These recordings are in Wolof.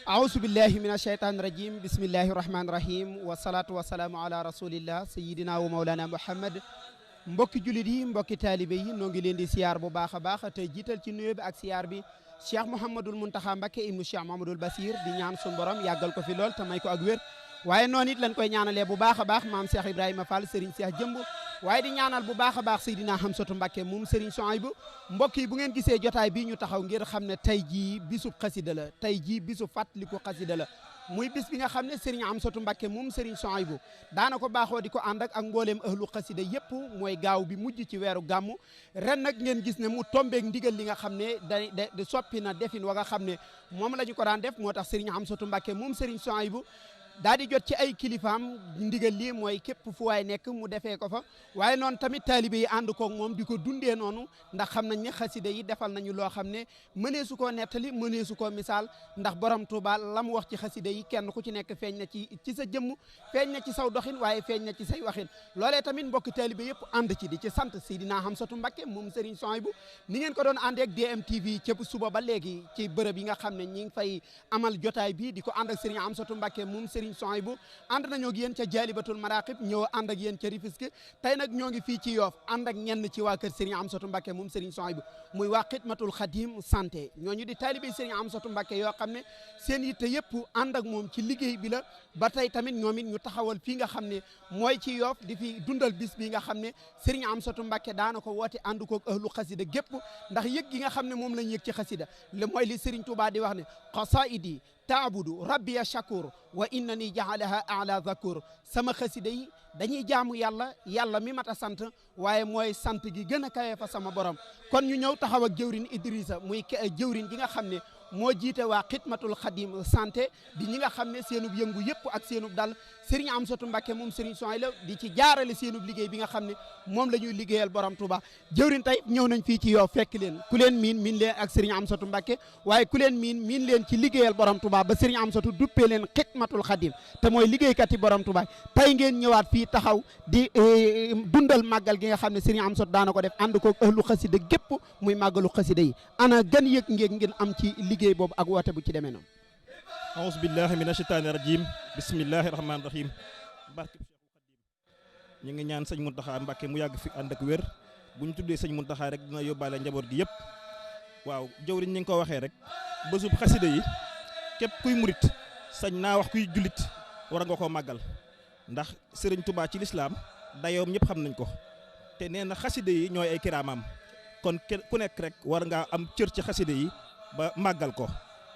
أعوذ بالله من الشيطان الرجيم بسم الله الرحمن الرحيم والصلاة والسلام على رسول الله سيدنا ومولانا محمد mbokki jullit yi mbokki taalibe yi noo ngi leen di siyaar bu baax a baax te jiital ci nuyoo bi ak siyaar bi Cheikh Mouhamadul Mountakha Mbacké ibnu Cheikh Mouhamadul Basir di ñaan suñu borom yàggal ko fi lool te may ko ak wér waaye noonu it lañ koy ñaanalee bu baax a baax maam Cheikh Ibrahima Fall Serigne Cheikh Jëmb waaye di ñaanal bu baax a baax Seydina Hamsatu Mbacké moom Serigne Souhaïbou mbokk yi bu ngeen gisee jotaay bii ñu taxaw ngir xam ne tey jii bisub xasida la tey jii bisub fàttaliku xasida la muy bis bi nga xam ne Serigne Hamsatu Mbacké moom Serigne Souhaïbou daana ko baaxoo di ko ànd ak mbooleem ahlu xasida yëpp mooy gaaw bi mujj ci weeru gàmmu ren nag ngeen gis ne mu tombeek ndigal li nga xam ne da soppi na defin wa nga xam ne moom la ñu ko daan def moo tax Serigne Hamsatu Mbacké moom Serigne Souhaïbou daa di jot ci ay kilifaam ndigal lii mooy képp fu waay nekk mu defee ko fa waaye noonu tamit taalibe yi ànd koog moom di ko dundee noonu ndax xam nañ ne xasida yi defal nañu loo xam ne mëneesu koo nettali mëneesu koo misaal ndax borom Tuuba la mu wax ci xasida yi kenn ku ci nekk feeñ na ci sa jëmm feeñ na ci saw doxin waaye feeñ na ci say waxin loolee tamit mbokki taalibe yëpp ànd ci di ci sant Seydina Hamsatu Mbacké moom Serigne Souhaïbou ni ngeen ko doon àndee ak DMTV cëpp suba ba léegi ci bërëb yi nga xam ne ñi ngi fay amal jotaay bi di ko ànd ak Serigne Hamsatu Mbacké moom Serigne Souhaïbou ànd nañoo ak yéen ca Jaalibatul Maraqib ñëw ànd ak yéen ca Rufisque tey nag ñoo ngi fii ci Yoff ànd ak ñenn ci waa kër Serigne Hamsatu Mbacké moom Serigne Souhaïbou muy waa Xidmatul Xadim santé ñooñu di taalibe Serigne Hamsatu Mbacké yoo xam ne seen yitte yëpp ànd ak moom ci liggéey bi la ba tey tamit ñoom it ñu taxawal fii nga xam ne mooy ci Yoff di fi dundal bis bi nga xam ne Serigne Hamsatu Mbacké daana ko woote ànd koog ahlu xasida gépp ndax yëg gi nga xam ne moom lañ yëg ci xasida le mooy li Serigne Touba di wax ne qasaidi taabudu rabbiya shakur wa innani jaalaha ala zakur sama xasida yi dañuy jaamu yàlla mi mat a sant waaye mooy sant gi gën a kawe fa sama borom kon ñu ñëw taxaw ak jëwrin Idrissa muy jëwrin gi nga xam ne moo jiite waa Xidmatul Xadim santé di ñi nga xam ne seenub yëngu yëpp ak seenub dal Serigne Hamsatu Mbacké moom Serigne Souhaïbou di ci jaarale seenub liggéey bi nga xam ne moom la ñuy liggéeyal borom Touba jëwrin tey ñëw nañ fii ci Yoff fekk leen ku leen miin leen ak Serigne Hamsatu Mbacké waaye ku leen miin leen ci liggéeyal borom Touba ba Serigne Hamsatu duppee leen Xidmatul Xadim te mooy liggéeykat yi borom Touba tey ngeen ñëwaat fii taxaw di dundal màggal gi nga xam ne Serigne Hamsatu daana ko def ànd ko ahlu xasida gépp muy màggalu xasida yi ana gan yëg ngeen am ci liggéey boobu ak woote bu ci demee noonu aouzu billahi mina shaytaani rajim bismillahi rahmaani rahim barke Cheikhul Khadim ñu ngi ñaan sëñ Mountakha Mbacké mu yàgg fi ànd ak wér bu ñu tuddee sëñ Mountakha rek dina yóbbaale njaboot gi yëpp waaw jëwriñ ñi ngi ko waxee rek bésub xasida yi képp kuy murit sañ naa wax kuy jullit war nga koo màggal ndax Serigne Touba ci lislaam dayoom ñëpp xam nañ ko te nee na xasida yi ñooy ay kiraamam kon ku nekk rek war ngaa am cër ci xasida yi ba màggal ko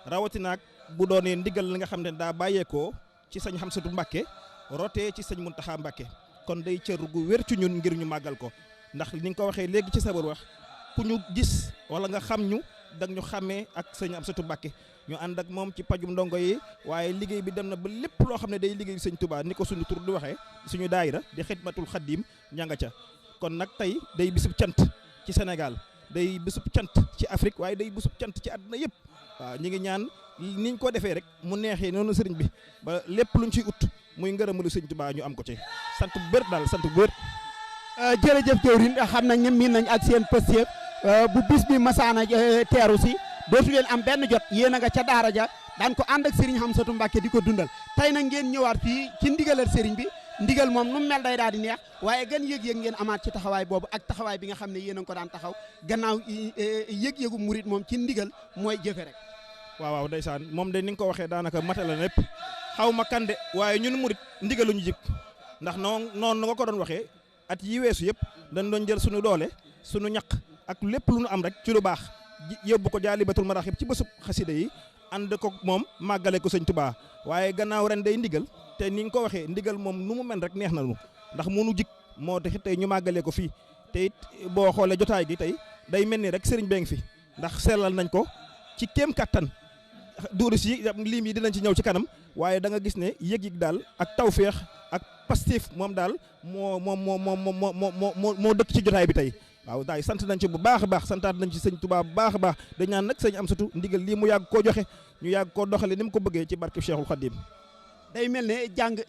rawatinaak bu doonee ndigal li nga xam ne daa bàyyeekoo ci sëñ Hamsatu Mbacké rotee ci sëñ Mountakha Mbacké kon day cër gu wér ci ñun ngir ñu màggal ko ndax ni nga ko waxee léegi ci sabar wax ku ñu gis wala nga xam ñu dag ñu xàmmee ak sëñ Hamsatu Mbacké ñu ànd ak moom ci pajum ndongo yi waaye liggéey bi dem na ba lépp loo xam ne day liggéey sëñ Touba ni ko suñu tur di waxee suñu daayira di Xidmatul Xadim ña nga ca kon nag tey day bisub cant ci Sénégal day bisub cant ci Afrique waaye day bisub cant ci àdduna yëpp waaw ñi ngi ñaan niñ ko defee rek mu neexee noonu sëriñ bi ba lépp luñ ciy ut muy ngërëmalu sëriñ Tuubaa ñu am ko ci sant bu bër daal sant bu bër jërëjëf jëwriñ xam nañ ne miin nañ ak seen pëstéef bu bis bi masaana teeru si dootu leen am benn jot yéen a nga ca daara ja daan ko ànd ak Serigne Hamsatu Mbacké di ko dundal tey nag ngeen ñëwaat fii ci ndigalal sëriñ bi ndigal moom nu mel day daal di neex waaye gan yëg-yëg ngeen amaat ci taxawaay boobu ak taxawaay bi nga xam ne yéen a ngi ko daan taxaw gannaaw yëg-yëgu murit moom ci ndigal mooy jëfe rek waaw ndeysaan moom de ni nga ko waxee daanaka matala lépp xaw ma kande waaye ñun murit ndigaluñu jik ndax noonu nga ko doon waxee at yi weesu yëpp dañ doon jël suñu doole suñu ñaq ak lépp lu ñu am rek ci lu baax yóbbu ko Jaalibatul Maraqib ci bésub xasida yi ànd ko moom màggale ko sëñ Touba waaye gannaaw ren day ndigal te ni nga ko waxee ndigal moom nu mu mel rek neex na nu ndax munu jik moo tax tey ñu màggalee ko fii te it boo xoolee jotaay gi tey day mel ni rek sëriñ bee ngi fi ndax sellal nañ ko ci kéem kattan duurus yi lim yi dinañ ci ñëw ci kanam waaye da nga gis ne yëg-yëg daal ak tawféex ak pastif moom daal moo dëkk ci jotaay bi tey waaw daay sant nañ ci bu baax a baax santaat nañ ci sëñ Touba bu baax a baax dañ naan nag sëñ Hamsatu ndigal lii mu yàgg koo joxe ñu yàgg koo doxale ni mu ko bëggee ci barke Cheikhul Khadim day mel ne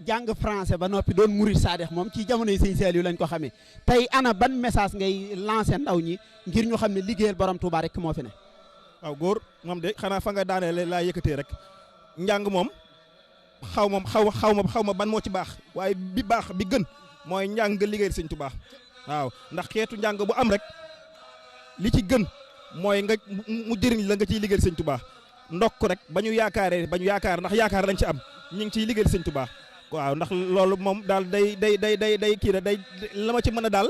jàng français ba noppi doon murid saadex moom ci jamonoy sëñ Saliou lañ ko xamee tey ana ban message ngay lancé ndaw ñi ngir ñu xam ne liggéeyal borom Touba rek moo fi ne. waaw góor moom de xanaa fa nga daanee laa yëkkatee rek njàng moom xaw ma ban moo ci baax waaye bi baax bi gën mooy njàng liggéeyal sëñ Touba waaw ndax xeetu njàng bu am rek li ci gën mooy nga mu jëriñ la nga ciy liggéeyal sëñ Touba ndokk rek ba ñu yaakaar ndax yaakaar lañ ci am ñu ngi ciy liggéeyal sëñ Touba waaw ndax loolu moom daal day kii day la ma ci mën a daal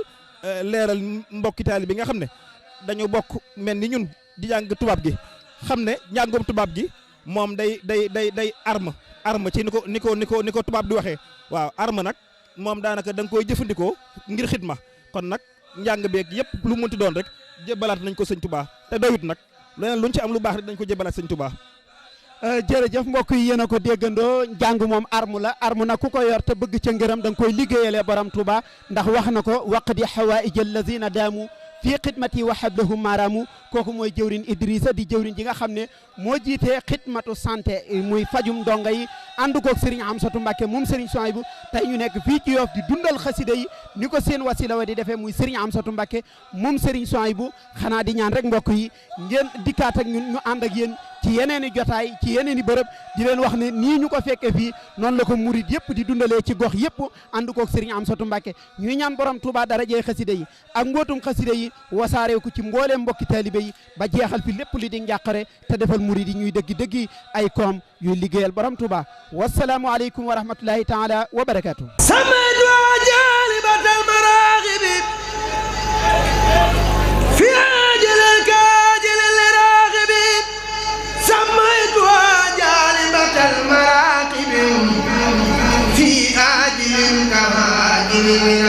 leeral mbokki taali bi nga xam ne dañu bokk mel ni ñun di jàng tubaab gi xam ne njàngum tubaab gi moom day arme ci ni ko tubaab di waxee waaw arme nag moom daanaka da nga koy jëfandikoo ngir xidma kon nag njàng beeg yëpp lu munti doon rek jébbalaat nañ ko sëñ Touba te doyut nag leneen luñ ci am lu baax rek dañ ko jébbalaat sëñ Touba. jërëjëf mbokk yi yéen a ko déggandoo njàng moom arme la arme nag ku ko yor te bëgg ca ngërëm da nga koy liggéeyalee borom Touba ndax wax na ko waqdi hawaïj allazina daamu fii xidmati wa hablahum maaraamu kooku mooy jëwrin Idrissa di jëwrin ji nga xam ne moo jiitee xidmatu santé muy fajum ndonga yi ànd koog Serigne Amsatou Mbacké moom Serigne Souhaïbou tey ñu nekk fii ci Yoff di dundal xasida yi ni ko seen wasila wa di defee muy Serigne Amsatou Mbacké moom Serigne Souhaïbou xanaa di ñaan rek mbokk yi ngeen dikkaat ak ñun ñu ànd ak yéen ci yeneen i jotaay ci yeneen i bërëb di leen wax ne nii ñu ko fekkee fii noonu la ko murid yëpp di dundalee ci gox yëpp ànd koog Serigne Amsatou Mbacké ñuy ñaan borom Touba darajee xasida yi ak mbootum xasida yi wasaare ko ci mbooleem mbokki taalibe yi ba jeexal fi lépp li di njàqare te defal murid yi ñuy dëggi ay koom yuy liggéeyal borom Touba wasalaamu aleykum wa rahmatullahi taala wa barakatuh samadu jalibatal maraaxibi fi ajlal kaajilal raaxibi samadu jalibatal maraaxibi fi ajlal kaajilal